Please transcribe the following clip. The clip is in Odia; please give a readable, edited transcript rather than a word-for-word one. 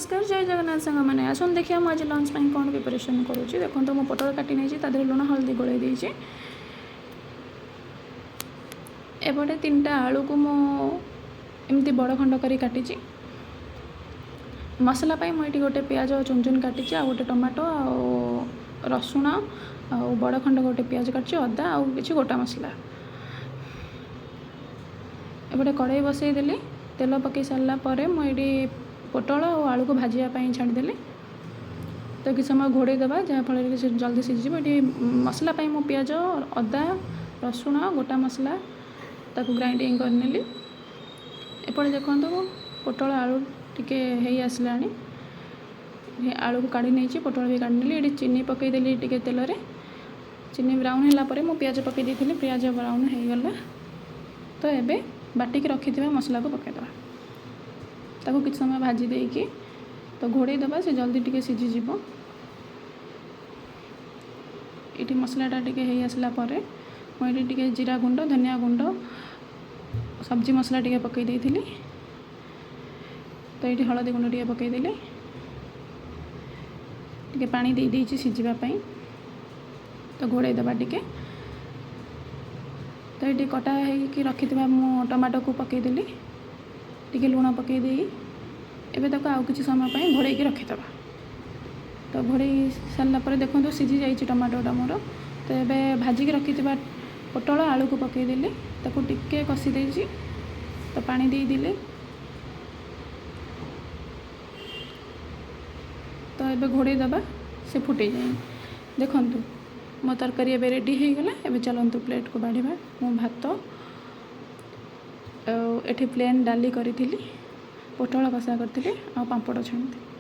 ନମସ୍କାର, ଜୟ ଜଗନ୍ନାଥ ସାଙ୍ଗମାନେ। ଆସନ୍ତୁ ଦେଖିବା ମୁଁ ଆଜି ଲଞ୍ଚ ପାଇଁ କ'ଣ ପ୍ରିପାରେସନ୍ କରୁଛି। ଦେଖନ୍ତୁ, ମୁଁ ପୋଟଳ କାଟି ନେଇଛି, ତା ଦେହରେ ଲୁଣ ହଳଦୀ ଗୋଳେଇ ଦେଇଛି। ଏପଟେ 3ଟା ଆଳୁକୁ ମୁଁ ଏମିତି ବଡ଼ ଖଣ୍ଡ କରି କାଟିଛି। ମସଲା ପାଇଁ ମୁଁ ଏଇଠି ଗୋଟେ ପିଆଜ ଚୁନ ଚୁନ କାଟିଛି, ଆଉ ଗୋଟେ ଟମାଟୋ, ଆଉ ରସୁଣ, ଆଉ ବଡ଼ ଖଣ୍ଡ ଗୋଟେ ପିଆଜ କାଟିଛି, ଅଦା ଆଉ କିଛି ଗୋଟା ମସଲା। ଏପଟେ କଡ଼େଇ ବସେଇଦେଲି। ତେଲ ପକାଇ ସାରିଲା ପରେ ମୁଁ ଏଇଠି ପୋଟଳ ଆଉ ଆଳୁକୁ ଭାଜିବା ପାଇଁ ଛାଡ଼ିଦେଲି। ତ କିଛି ସମୟ ଘୋଡ଼େଇ ଦେବା, ଯାହାଫଳରେ କି ସେ ଜଲ୍ଦି ସିଝିଯିବ। ଏଠି ମସଲା ପାଇଁ ମୁଁ ପିଆଜ, ଅଦା, ରସୁଣ, ଗୋଟା ମସଲା ତାକୁ ଗ୍ରାଇଣ୍ଡିଙ୍ଗ କରିନେଲି। ଏପଟେ ଦେଖନ୍ତୁ, ପୋଟଳ ଆଳୁ ଟିକେ ହେଇ ଆସିଲାଣି। ଆଳୁକୁ କାଢ଼ି ନେଇଛି, ପୋଟଳ ବି କାଢ଼ି ନେଲି। ଏଠି ଚିନି ପକାଇଦେଲି ଟିକେ ତେଲରେ। ଚିନି ବ୍ରାଉନ୍ ହେଲା ପରେ ମୁଁ ପିଆଜ ପକାଇ ଦେଇଥିଲି। ପିଆଜ ବ୍ରାଉନ୍ ହେଇଗଲା ତ ଏବେ ବାଟିକି ରଖିଥିବା ମସଲାକୁ ପକାଇଦେବା। ତାକୁ କିଛି ସମୟ ଭାଜି ଦେଇକି ତ ଘୋଡ଼େଇ ଦେବା, ସେ ଜଲ୍ଦି ଟିକେ ସିଝିଯିବ। ଏଇଠି ମସଲାଟା ଟିକେ ହେଇ ଆସିଲା ପରେ ମୁଁ ଏଠି ଟିକେ ଜିରା ଗୁଣ୍ଡ, ଧନିଆ ଗୁଣ୍ଡ, ସବଜି ମସଲା ଟିକେ ପକାଇ ଦେଇଥିଲି। ତ ଏଇଠି ହଳଦୀ ଗୁଣ୍ଡ ଟିକେ ପକାଇଦେଲି। ଟିକେ ପାଣି ଦେଇ ଦେଇଛି ସିଝିବା ପାଇଁ। ତ ଘୋଡ଼େଇ ଦେବା ଟିକେ। ତ ଏଇଠି କଟା ହେଇକି ରଖିଥିବା ମୁଁ ଟମାଟୋକୁ ପକାଇଦେଲି। ଟିକେ ଲୁଣ ପକାଇ ଦେଇ ଏବେ ତାକୁ ଆଉ କିଛି ସମୟ ପାଇଁ ଘୋଡ଼େଇକି ରଖିଦେବା। ତ ଘୋଡ଼େଇ ସାରିଲା ପରେ ଦେଖନ୍ତୁ, ସିଝି ଯାଇଛି ଟମାଟୋଟା ମୋର। ତ ଏବେ ଭାଜିକି ରଖିଥିବା ପୋଟଳ ଆଳୁକୁ ପକାଇଦେଲି। ତାକୁ ଟିକେ କଷି ଦେଇଛି, ତ ପାଣି ଦେଇଦେଲି। ତ ଏବେ ଘୋଡ଼େଇ ଦେବା, ସେ ଫୁଟେଇ ଯାଏ। ଦେଖନ୍ତୁ, ମୋ ତରକାରୀ ଏବେ ରେଡ଼ି ହେଇଗଲା। ଏବେ ଚାଲନ୍ତୁ ପ୍ଲେଟ୍କୁ ବାଢ଼ିବା। ମୁଁ ଭାତ ଆଉ ଏଠି ପ୍ଲେନ୍ ଡାଲି କରିଥିଲି, ପୋଟଳ କଷା କରିଥିଲି ଆଉ ପାମ୍ପଡ଼ ଛାଣିଥିଲି।